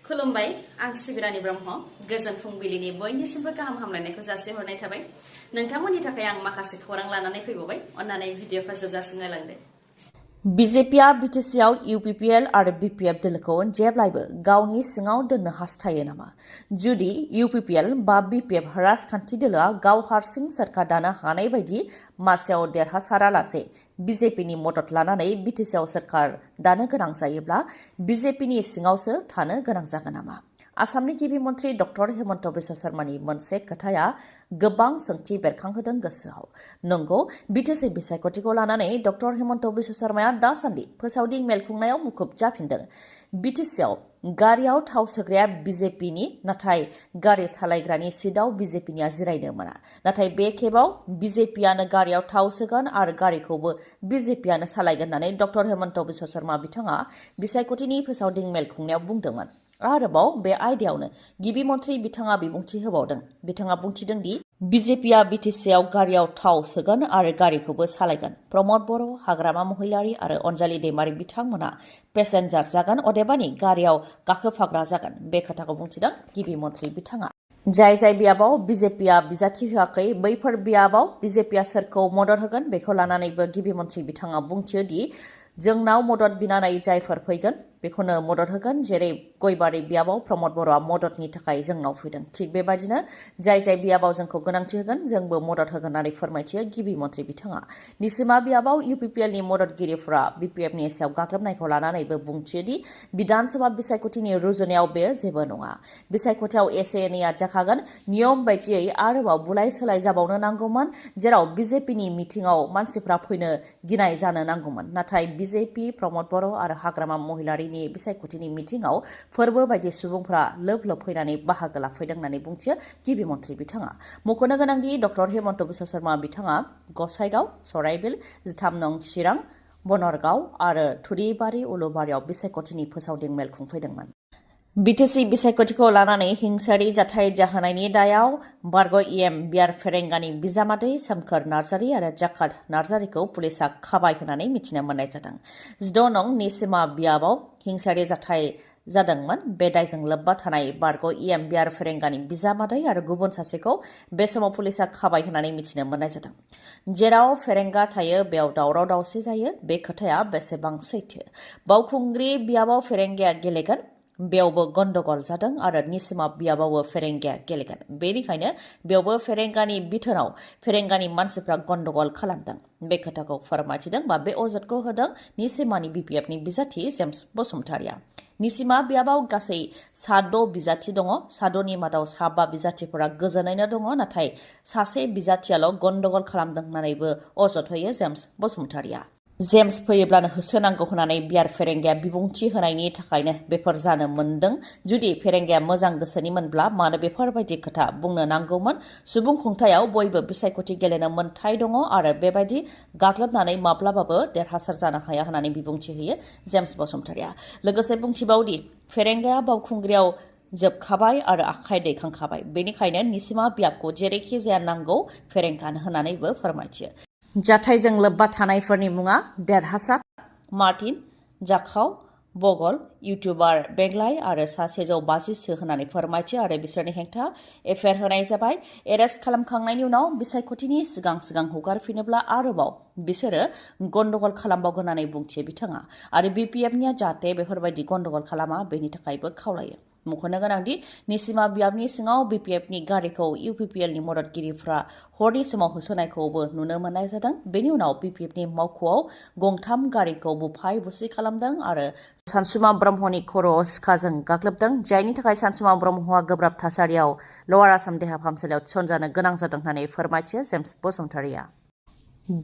खुलुमबाय आं सिबिरानि ब्रह्म गोजोन फुंबिलिनि बयनिसिमबो गाहाम हामलायनायखौ जासिहरनाय थाबाय नोंथांमोननि थाखाय आं माखासे खौरां लानानै फैबावबाय अन्नानै भिडिअखौ जोबजासिम नायलांदो बिजेपिआ बिटिसिआव इउपिपिएल आरो बिपिएफ दोलोखौ जेब्लायबो गावनि सिङाव दोननो हास्थायो नामा जुदि इउपिपिएल बा बिपिएफ राजखान्थि दोलोआ गाव हारसिं सोरखार दानो हानाय बायदि मासेयाव देरहासारालासे बिजेपिनि मदद लानानै बिटिसिआव सोरखार दानो गोनां जायोब्ला बिजेपिनि सिङावसो थानो गोनां जागोन नामा आसामनि गिबि मन्थ्रि डक्टर हेमन्त बिश्व शर्मानि मोनसे खोथाया गोबां सोंथि बेरखांहोदों गोसोआव नंगौ बिटिसि बिसायख'थिखौ लानानै डक्टर हेमन्त बिश्व शर्माया दासान्दि फोसावदिं मेल खुंनायाव मुखुब जाफिनदों बिटिसिआव गारियाव थाव सोग्राया बिजेपिनि नाथाय गारि सालायग्रानि सिटआव बिजेपिनिया जिरायनो मोना नाथाय बे खेबाव बिजेपियानो गारियाव थाव सोगोन आरो गारिखौबो बिजेपियानो सालायगोन होननानै डक्टर हेमन्त बिश्व शर्मा बिथाङा बिसायख'थिनि फोसावदिं मेल खुंनायाव बुंदोंमोन आरोबाव बे आयदायावनो गिबि मन्थ्रि बिथाङा बिबुंथि होबावदों बिथाङा बुंथिदों दि बिजेपिआ बिटिसिआव गारियाव थाव सोगोन आरो गारिखौबो सालायगोन प्रमद बर' हाग्रामा महिलारि आरो अनजालि दैमारि बिथांमोना पेसेन्जार जागोन अदेबानि गारियाव गाखोफाग्रा जागोन बे खोथाखौ बुंथिदों गिबि मन्थ्रि बिथाङा जाय बियाबाव बिजेपिआ बिजाथि होआखै बैफोर बियाबाव बिजेपिआ सोरखौ मदद होगोन बेखौ लानानैबो गिबि मन्थ्रि बिथाङा बुंथियो दि जोंनाव मदद बिनानै जायफोर फैगोन बेखौनो मदद होगोन जेरै गयबारि बियाबाव प्रमद बर'आ मददनि थाखाय जोंनाव फैदों थिग बेबायदिनो जाय बियाबाव जोंखौ गोनांथि होगोन जोंबो मदद होगोन होननानै फोरमायथियो गिबि मन्थ्रि बिथाङा निसिमा बियाबाव इउपिपिएलनि मददगिरिफोरा बिपिएफनि सायाव गाग्लोबनायखौ लानानैबो बुंथियो दि बिधान सभा बिसायख'थिनि रुजुनायाव बे जेबो नङा बिसायख'थियाव एसे एनैया जाखागोन नियम बायदियै आरोबाव बुलाय सोलाय जाबावनो नांगौमोन जेराव बिजेपिनि मिटिंआव मानसिफ्रा फैनो गिनाय जानो नांगौमोन नाथाय बिजेपि प्रमद बर' आरो हाग्रामा महिलारिनि बिसायख'थिनि मिटिंआव फोरबो बायदि सुबुंफ्रा लोब फैनानै बाहागो लाफैदों होननानै बुंथियो गिबि मन्थ्रि बिथाङा मख'नो गोनांदि डक्टर हेमन्त बिश्व शर्मा बिथाङा गसाइगाव सराइबिल 13 नं चिरां बनरगाव आरो थुरिबारि उलुबारियाव बिसायख'थिनि फोसावदिं मेल खुंफैदोंमोन बिटिसि बिसायख'थिखौ लानानै हिंसायारि जाथाय जाहोनायनि दायाव बारग' इएम बियार फेरेंगानि बिजामादै सोमखोर नार्जारि आरो जाकात नार्जारिखौ पुलिसआ खाबाय होननानै मिथिनो मोननाय जादों 16 नं निसिमा बियाबाव हिंसायारि जाथाय जादोंमोन बे दायजों लोब्बा थानाय बारग' इएम बियार फेरेंगानि बिजामादै आरो गुबुन सासेखौ बे समाव पुलिसआ खाबाय होननानै मिथिनो मोननाय जादों जेराव फेरेंगा थायो बेयाव दावराव दावसि जायो बे खोथाया बेसेबां सैथो बावखुंग्रि बियाबाव फेरेंगाया गेलेगोन बेयावबो गन्डगल जादों आरो निसिमा बियाबावबो फेरेंगाया गेलेगोन बेनिखायनो बेयावबो फेरेंगानि बिथोनाव फेरेंगानि मानसिफ्रा गन्डगल खालामदों बे खोथाखौ फोरमायथिदों बा बे अजदखौ होदों निसिमानि बिपिएफनि बिजाथि जेम्स बसुमतारिया निसिमा बियाबाव गासै 6 बिजाथि दङ 6नि मादाव 5 बिजाथिफोरा गोजोनैनो दङ नाथाय सासे बिजाथियाल' गन्डगल खालामदों होननानैबो अजद होयो जेम्स बसुमतारिया जेम्स फैयोब्लानो होसोनांगौ होननानै बियार फेरेंगाया बिबुंथि होनायनि थाखायनो बेफोर जानो मोनदों जुदि फेरेंगाया मोजां गोसोनिमोनब्ला मानो बेफोरबायदि खोथा बुंनो नांगौमोन सुबुं खुंथायाव बयबो बिसायख'थि गेलेनो मोन्थाय दङ आरो बेबायदि गाग्लोबनानै माब्लाबाबो देरहासार जानो हाया होननानै बिबुंथि होयो जेम्स बसुमतारिया लोगोसे बुंथिबावदि फेरेंगाया बावखुंग्रियाव जोबखाबाय आरो आखाइ दैखांखाबाय बेनिखायनो निसिमा बियाबखौ जेरैखि जाया नांगौ फेरेंगानो होननानैबो फोरमायथियो जाथायजों लोब्बा थानायफोरनि मुङा देरहासार मार्टिन जाखाव बगल इउटिउबार बेंलाय आरो 150 होननानै फोरमायथियो आरो बिसोरनि हेंथा एफआइआर होनाय जाबाय एरेस्ट खालामखांनायनि उनाव बिसायख'थिनि सिगां हगारफिनोब्ला आरोबाव बिसोरो गन्डगल खालामबावगोन होननानै बुंथियो बिथाङा आरो बिपिएफनिया जाहाथे बेफोरबायदि गन्डगल खालामा बेनि थाखायबो खावलायो मख'नो गोनांदि निसिमा बियाबनि सिङाव बिपिएफनि गारिखौ इउपिपिएलनि मददगिरिफ्रा हरनि समाव होसोनायखौबो नुनो मोननाय जादों बेनि उनाव बिपिएफनि मावख'आव गंथाम गारिखौ बुफाय बुसि खालामदों आरो सानसुमा ब्रह्मनि खर'आव सिखाजों गाग्लोबदों जायनि थाखाय सानसुमा ब्रह्मआ गोब्राब थासारियाव लवार आसाम देहा फाहामसालियाव थिसनजानो गोनां जादों होननानै फोरमायथियो जेम्स बसुमतारिया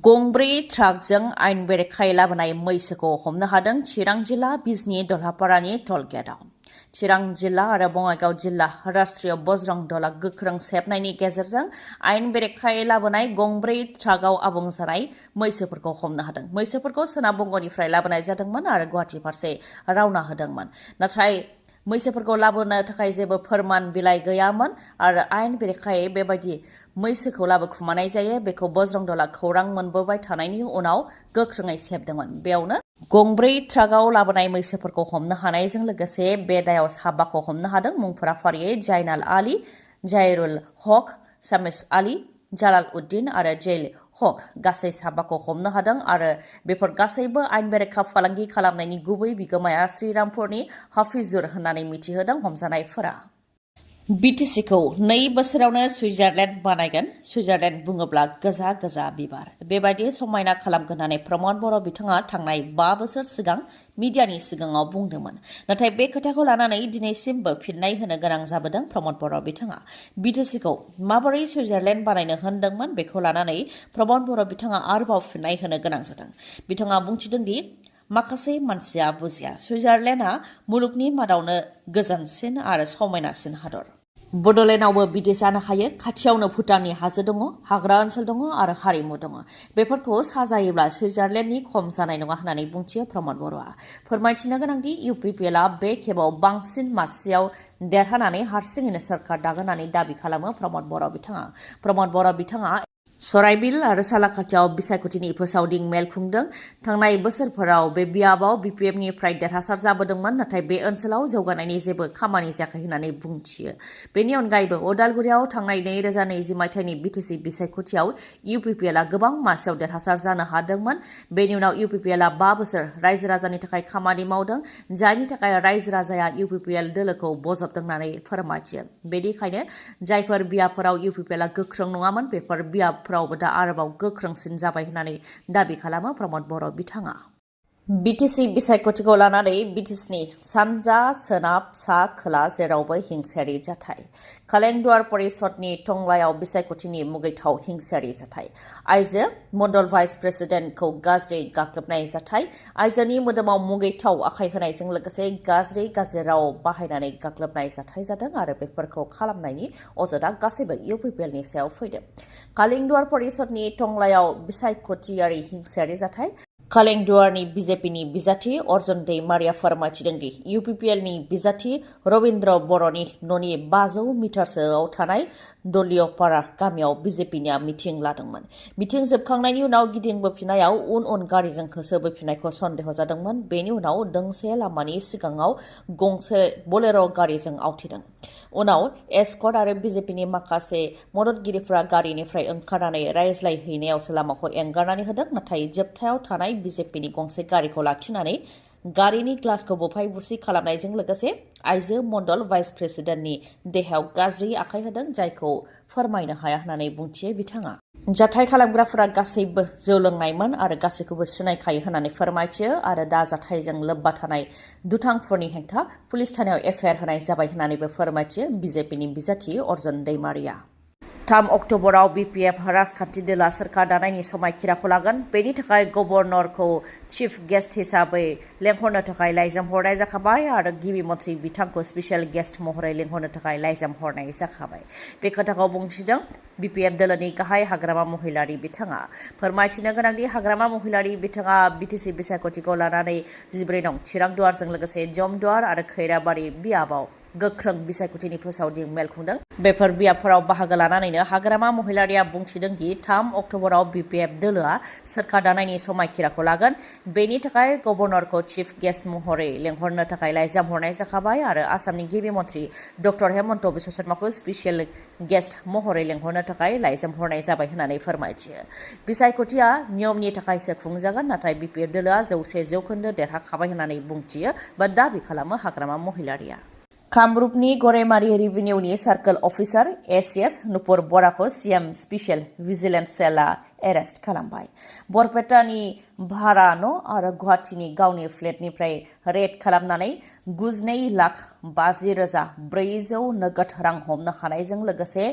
गंब्रै ट्राकजों आयेन बेरेखायै लाबोनाय मैसोखौ हमनो हादों चिरां जिल्ला बिजनी दलहापारानि टल गेटआव चिरां जिल्ला आरो बङाइगाव जिल्ला राष्ट्रीय बजरं दलआ गोख्रों सेबनायनि गेजेरजों आयेन बेरेखायै लाबोनाय गंब्रै ट्राकआव आबुं जानाय मैसोफोरखौ हमनो हादों मैसोफोरखौ सोनाब बंगनिफ्राय लाबोनाय जादोंमोन आरो गुवाहाटी फारसे रावना होदोंमोन नाथाय मैसोफोरखौ लाबोनो थाखाय जेबो फोरमान बिलाइ गैयामोन आरो आयेन बेरेखायै बेबायदि मैसोखौ लाबोखुमानाय जायो बेखौ बजरं दलआ खौरां मोनबोबाय थानायनि उनाव गोख्रोङै सेबदोंमोन। बेयावनो गंब्रै ट्राकआव लाबोनाय मैसोफोरखौ हमनो हानायजों लोगोसे बे दायाव साबाखौ हमनो हादों। मुंफोरा फारियै जाइनाल आली, जायरुल हक, शामिस आली, जालाल उद्दिन आरो जैल हक गासै साबाखौ हमनो हादों आरो बेफोर गासैबो आयेन बेरेखा फालांगि खालामनायनि गुबै बिगोमाया श्रीरामपुरनि हाफिजुर होननानै मिथिहोदों हमजानायफोरा। बिटिसिखौ 2 बोसोरावनो सुइजारलेण्ड बानायगोन। सुइजारलेण्ड बुङोब्ला गोजा गोजा बिबार बेबायदि समायना खालामगोन होननानै प्रमद बर' बिथाङा थांनाय 5 बोसोर सिगां मिडियानि सिगाङाव बुंदोंमोन। नाथाय बे खोथाखौ लानानै दिनैसिमबो फिननाय होनो गोनां जाबोदों प्रमद बर' बिथाङा। बिटिसिखौ माबोरै सुइजारलेण्ड बानायनो होनदोंमोन बेखौ लानानै प्रमद बर' बिथाङा आरोबाव फिननाय होनो गोनां जादों। बिथाङा बुंथिदोंदि माखासे मानसिया बुजिया सुइजारलेण्डआ मुलुगनि मादावनो गोजानसिन आरो समायनासिन हादर। बड'लेण्डआवबो बिदि जानो हायो। खाथियावनो भुटाननि हाजो दङ, हाग्रा ओनसोल दङ आरो हारिमु दङ। बेफोरखौ साजायोब्ला सुइजारलेण्डनि खम जानाय नङा होननानै बुंथियो प्रमद बर'आ। फोरमायथिनो गोनांदि इउपिपिएलआ बे खेबाव बांसिन मासियाव देरहानानै हारसिङैनो सोरखार दागोन होननानै दाबि खालामो प्रमद बर' बिथाङा। प्रमद बर' बिथाङा सराइबिल आरो सालाकाथियाव बिसायख'थिनि फोसावदिं मेल खुंदों। थांनाय बोसोरफोराव बे बियाबाव बिपिएफनिफ्राय देरहासार जाबोदोंमोन, नाथाय बे ओनसोलाव जौगानायनि जेबो खामानि जायाखै होननानै बुंथियो। बेनि अनगायैबो अदालगुरियाव थांनाय 2020 मायथाइनि बिटिसि बिसायख'थियाव इउपिपिएलआ गोबां मासियाव देरहासार जानो हादोंमोन। बेनि उनाव इउपिपिएलआ 5 बोसोर रायजो राजानि थाखाय खामानि मावदों, जायनि थाखाय रायजो राजाया इउपिपिएल दोलोखौ बजबदों होननानै फोरमायथियो। बेनिखायनो जायफोर बियाबफोराव इउपिपिएलआ गोख्रों नङामोन बेफोर बियाबफोरावबो दा आरोबाव गोख्रोंसिन जाबाय होननानै दाबि खालामो प्रमद बर' बिथाङा। बिटिसि बिसायख'थिखौ लानानै बिटिसिनि सानजा, सोनाब, सा, खोला जेरावबो हिंसायारि जाथाय। कालेंदुवार परिषदनि टंलायाव बिसायख'थिनि मुगैथाव हिंसायारि जाथाय। आइजो मण्डल भाइस प्रेसिडेन्टखौ गाज्रि गाग्लोबनाय जाथाय। आइजोनि मोदोमाव मुगैथाव आखाइ होनायजों लोगोसे गाज्रि राव बाहायनानै गाग्लोबनाय जाथाय जादों आरो बेफोरखौ खालामनायनि अजदआ गासैबो इउपिपिएलनि सायाव फैदों। कालेंदुवार परिषदनि टंलायाव बिसायख'थियारि हिंसायारि जाथाय। कालेंदुवारनि बिजेपिनि बिजाथि अर्जुन दैमारिया फोरमायथिदोंदि इउपिपिएलनि बिजाथि रबिन्द्र बर'नि न'नि 500 मिटारसोआव थानाय दलियपारा गामियाव बिजेपिनिया मिटिं लादोंमोन। मिटिं जोबखांनायनि उनाव गिदिंबोफिननायाव उन गारिजों होसोबोफिननायखौ सन्देह जादोंमोन। बेनि उनाव दोंसे लामानि सिगाङाव गंसे बोलेर' गारिजों आवथिदों। उनाव एस्कर्ट आरो बिजेपिनि माखासे मददगिरिफोरा गारिनिफ्राय ओंखारनानै रायज्लायहैनायावसो लामाखौ एंगारनानै होदों, नाथाय जोबथायाव थानाय बिजेपिनि गंसे गारिखौ लाखिनानै गारिनि ग्लासखौ बुफाय बुसि खालामनायजों लोगोसे आइजो मण्डल भाइस प्रेसिडेन्टनि देहायाव गाज्रि आखाइ होदों, जायखौ फोरमायनो हाया होननानै बुंथियो बिथाङा। जाथाय खालामग्राफोरा गासैबो जौ लोंनायमोन आरो गासैखौबो सिनायखायो होननानै फोरमायथियो आरो दा जाथायजों लोब्बा थानाय दुथांफोरनि हेंथा पुलिस थानायाव एफआइआर होनाय जाबाय होननानैबो फोरमायथियो बिजेपिनि बिजाथि अर्जुन दैमारिया। 3 अक्ट'बराव बिपिएफ राजखान्थि दोला सोरखार दानायनि समायखिराखौ लागोन। बेनि थाखाय गभर्नरखौ चिफ गेस्ट हिसाबै लेंहरनो थाखाय लाइजाम हरनाय जाखाबाय आरो गिबि मन्थ्रि बिथांखौ स्पेसियेल गेस्ट महरै लेंहरनो थाखाय लाइजाम हरनाय जाखाबाय। बे खोथाखौ बुंथिदों बिपिएफ दोलोनि गाहाय हाग्रामा महिलारि बिथाङा। फोरमायथिनो गोनांदि हाग्रामा महिलारि बिथाङा बिटिसि बिसायख'थिखौ लानानै 14 नं चिरांदुवारजों लोगोसे जमदुवार आरो खैराबारि बियाबाव गोख्रों बिसायख'थिनि फोसावदिं मेल खुंदों। बेफोर बियाबफोराव बाहागो लानानैनो हाग्रामा महिलारिया बुंथिदोंदि 3 अक्ट'बराव बिपिएफ दोलोआ सोरखार दानायनि समायखिराखौ लागोन। बेनि थाखाय गभर्नरखौ चिफ गेस्ट महरै लेंहरनो थाखाय लाइजाम हरनाय जाखाबाय आरो आसामनि गिबि मन्थ्रि डक्टर हेमन्त बिश्व शर्माखौ स्पेसियेल गेस्ट महरै लेंहरनो थाखाय लाइजाम हरनाय जाबाय होननानै फोरमायथियो। बिसायख'थिया नियमनि थाखायसो खुंजागोन, नाथाय बिपिएफ दोलोआ 100% देरहाखाबाय होननानै बुंथियो बा दाबि खालामो हाग्रामा महिलारिया। कामरुपनि गराइमारि रेभिनिउनि सार्कोल अफिसार एसिएस नुपुर बराखौ सिएम स्पेसियेल भिजिलेन्स सेलआ एरेस्ट खालामबाय। बरपेटानि भारा न' आरो गुवाहाटीनि गावनि फ्लेटनिफ्राय रेड खालामनानै 92,50,400 नोगोद रां हमनो हानायजों लोगोसे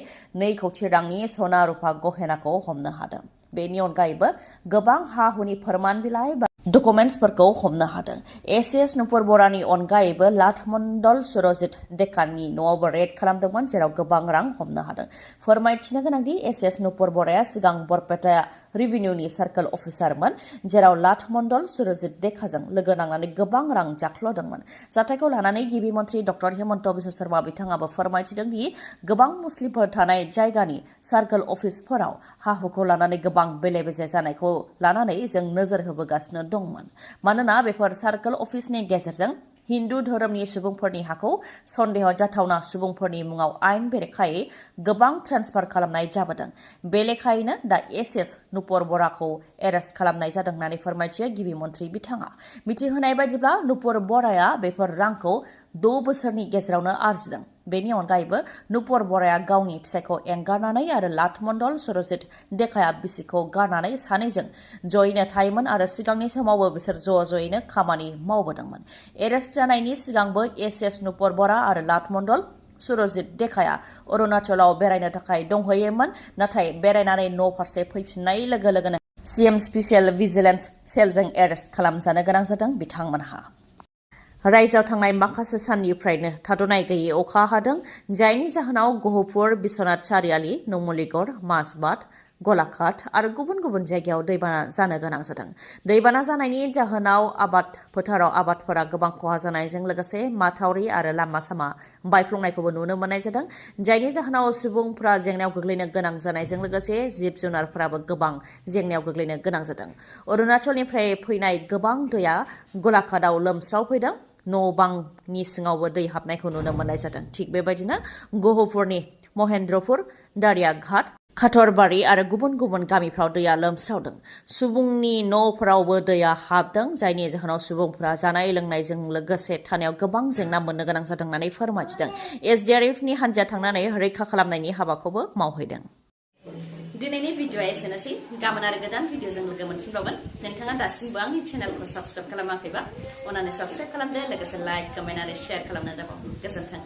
2 कौटि रांनि सना रुपा गहेनाखौ हमनो हादों। बेनि अनगायैबो गोबां हा-हुनि फोरमान बिलाइ डकुमेन्ट्सफोरखौ हमनो हादों। एसिएस नुपुर बरानि अनगायैबो लाटमन्डल सुरजित डेकाननि न'आवबो रेड खालामदोंमोन, जेराव गोबां रां हमनो हादों। फोरमायथिनो गोनांदि एसिएस नुपुर बराया सिगां बरपेटा रेभिनिउनि सार्कल अफिसारमोन, जेराव लाटमन्डल सुरजित डेकाजों लोगो नांनानै गोबां रां जाख्ल'दोंमोन। जाथायखौ लानानै गिबि मन्थ्रि डक्टर हेमन्त बिश्व शर्मा बिथाङाबो फोरमायथिदों दि गोबां मुस्लिमफोर थानाय जायगानि सार्कल अफिसफोराव हा-हुखौ लानानै गोबां बेले-बेजे जानायखौ लानानै जों नोजोर होबोगासिनो दंमोन, मानोना बेफोर सार्कल अफिसनि गेजेरजों हिन्दु धोरोमनि सुबुंफोरनि हाखौ सन्देह जाथावना सुबुंफोरनि मुङाव आयेन बेरेखायै गोबां ट्रेन्सफार खालामनाय जाबोदों। बे लेखायैनो दा एसिएस नुपुर बराखौ एरेस्ट खालामनाय जादों होननानै फोरमायथियो गिबि मन्थ्रि बिथाङा। मिथिहोनाय बायदिब्ला नुपुर बराया बेफोर रांखौ 6 बोसोरनि गेजेरावनो आरजिदों। बेनि अनगायैबो नुपुर बराया गावनि फिसायखौ एंगारनानै आरो लाटमन्डल सुरजित डेकाया बिसिखौ गारनानै सानैजों जयैनो थायोमोन आरो सिगांनि समावबो बिसोर ज'यैनो खामानि मावबोदोंमोन। एरेस्ट जानायनि सिगांबो एसिएस नुपुर बरा आरो लाटमन्डल सुरजित डेकाया अरुणाचलाव बेरायनो थाखाय दंहैयोमोन, नाथाय बेरायनानै न' फारसे फैफिननाय लोगो लोगोनो सीएम स्पेशल भिजिलेन्स सेलजों एरेस्ट खालामजानो गोनां जादों बिथांमोनहा। रायजोआव थांनाय माखासे साननिफ्रायनो थाद'नाय गैयै अखा हादों, जायनि जाहोनाव गहपुर, बिश्वनाथ चारियाली, नुमुलिगढ़, माजबाद, गलाघाट आरो गुबुन गुबुन जायगायाव दैबाना जानो गोनां जादों। दैबाना जानायनि जाहोनाव आबाद फोथाराव आबादफोरा गोबां खहा जानायजों लोगोसे माथावरि आरो लामा-सामा बायफ्लंनायखौबो नुनो मोननाय जादों, जायनि जाहोनाव सुबुंफोरा जेंनायाव गोग्लैनो गोनां जानायजों लोगोसे जिब-जुनारफोराबो गोबां जेंनायाव गोग्लैनो गोनां जादों। अरुणाचलनिफ्राय फैनाय गोबां दैया गलाघाटआव लोमस्रावफैदों। न'-बांनि सिङावबो दै हाबनायखौ नुनो मोननाय जादों। थिग बेबायदिनो गहपुरनि महेन्द्रपुर, दारियाघाट, खाथरबारि आरो गुबुन गुबुन गामिफ्राव दैया लोमस्रावदों। सुबुंनि न'फोरावबो दैया हाबदों, जायनि जाहोनाव सुबुंफोरा जानाय लोंनायजों लोगोसे थानायाव गोबां जेंना मोननो गोनां जादों होननानै फोरमायथिदों। एसडिआरएफनि हान्जाया थांनानै रैखा खालामनायनि हाबाखौबो मावहैदों। दिनैनि भिडिअ'आ एसेनोसै। गाबोन आरो गोदान भिडिअ'जों लोगो मोनफिनबावगोन। नोंथाङा दासिमबो आंनि चेनेलखौ साबस्क्राइब खालामाखैबा अन्नानै साबस्क्राइब खालामदो, लोगोसे लाइक, कमेन्ट आरो शेयार खालामनो दाबाव। गोजोन्थों।